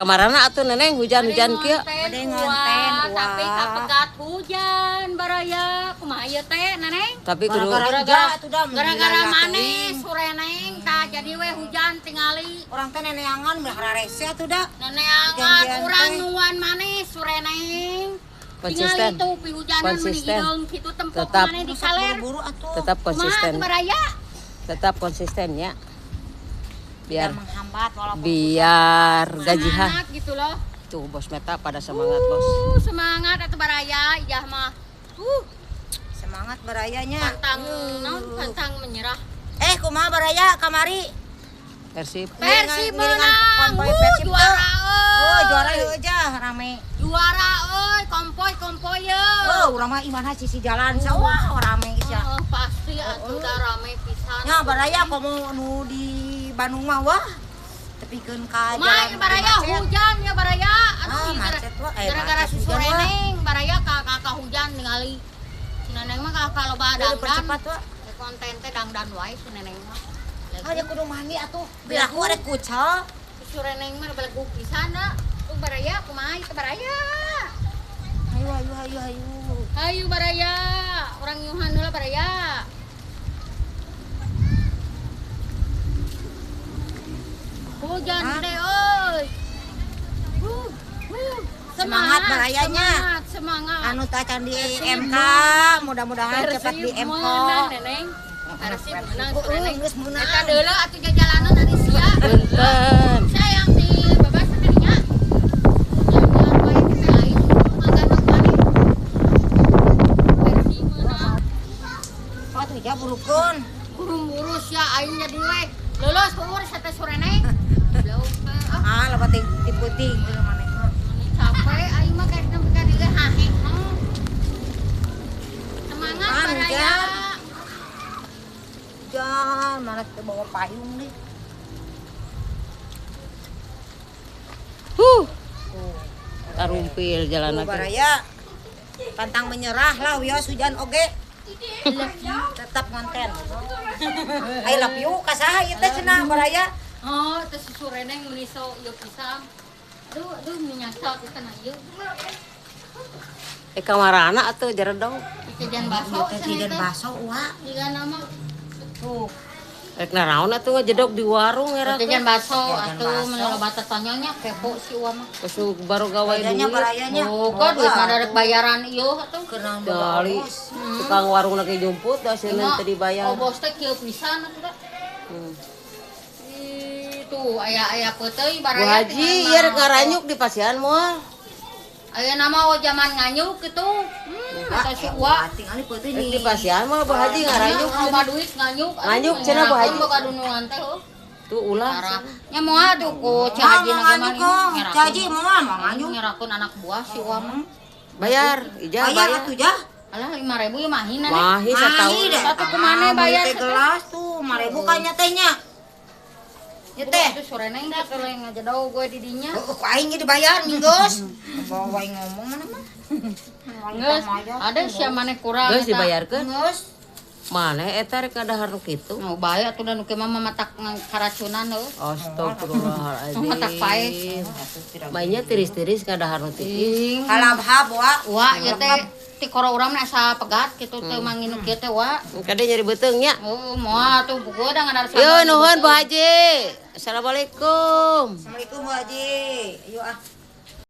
Kamarana atuh neneng hujan-hujan kieu. Bade ngonten tapi kapegat hujan baraya kumaha ieu teh neneng? Tapi kudu gara-gara maneh sureneng tah jadi we hujan tingali. Urang teh neneangan mah rarese atuh da. Neneangan urang nuan maneh sureneng. Konsisten. Tingali tuh pihujanan meni hideung kitu tempok maneh di kaler. Tetap konsisten. Kumaha baraya? Tetap konsisten ya. Biar menghambat walaupun biar gajihan gitu loh. Tuh bos Meta pada semangat bos. Semangat atuh baraya ijah mah. Semangat barayanya. Pantang pantang menyerah. Kumaha baraya kamari? Persib. Persib menang. Juara euy. Oh, juara euy aja rame. Juara euy, kompoy-kompoy ye. Oh, urang mah imahna sisi jalan sawah rame geus ya. Pasti atuh da rame pisan. Nya baraya komo nu di Bandung mah wah tepikeun ka jalan baraya hujan ya baraya. Aduh macet wah gara-gara si sureneng baraya ka hujan ningali. Si neneng mah ka loba dangdan. Konten teh dangdan wae si neneng mah. Ada kudu mandi atuh. Bilaku ada kucel. Si sureneng mah beleguk pisan da. Tuh baraya kumaha ieu baraya. Ayo ayo ayo ayo. Ayo baraya, urang nyuhan heula baraya. Hujan gede euy. Semangat barayanya. Semangat, semangat. Anu tacan di MK, mudah-mudahan cepat di MK. Neneng. Persib menang sureneng. Geus meunang. Eta deuleu atuh jajalanan ari sia. Punten. Sayang di babas kadinya. Jalan wae teh lain magandong maneh. Persib menang. Oh, tuh ja burukeun. Buru-buru sia aing jadi we. Lulus umur sate sureneng. Ah, loba ti puting ieu maneh mah. Capek aing mah kayak nepi ka dieu hahe. Semangat baraya. Hujan, mana kita bawa payung nih. Tarumpil jalan lagi. Baraya. Pantang menyerah lah wios hujan oge. Tetap ngonten. I love you ka saha ieu teh cenah baraya. Oh, teh si sureneng meuni so ieu pisan. Aduh, aduh minyak pisan ieu. Kamarana atuh jaredong. Jajan baso, jajan baso wa. Jiga nama tuh. Rek naraon atuh ngajedog di warung era. Jajan baso atuh mun loba tatanyanya kepo si uwa mah. Geus baru gawe duit. Barayanya. Oh, kok duit mah rek bayaran ieu atuh. Dari tukang warung lagi jumput da sieun teu dibayar. Oh, bos teh kieu pisan atuh da. Tuh aya-aya peuteuy baraya. Bu Haji ieu rek ngaranyuk di pasian moal. Aya nama oh zaman nganyuk gitu. Eta si uwa tingali peuteui di pasian mah Bu Haji ngaranyuk loba duit nganyuk. Nganyuk cenah Bu Haji. Boga dunungan teh heuh. Tuh ulah. Nya moal tuh ku Ci Haji na mah. Ci Haji moal mah nganyuk. Ngerakeun anak buah si uwa mah. Bayar, ijah bayar atuh jah. Alah 5.000 ya mahi na. Mahi sataun. Satu kumane bayar gelas tuh 5.000 kan nya teh nya. Ya teh. Itu sureneng da teh ngajedog gue di dinya. Heeh, ku aing ge dibayar minggus. Bawa aing ngomong mana mah. Geus, ada sia maneh kurang. Geus dibayarkeun. Geus. Maneh eta rek ngadahar nu kitu. Nu bae atuh da nu kieu mah matak karacunan heuh. Astagfirullahaladzim. Matak pae. Mainnya tiris-tiris ngadahar nu tiis. Kalabhab wa. Wa ieu teh ti koro urang mah asa pegat kitu teu manginu kieu teh wa. Kade nyeri beuteung nya. Heuh, moal atuh buku da ngadahar. Yo nuhun Bu Haji. Assalamualaikum. Assalamualaikum Bu Haji. Ayo ah.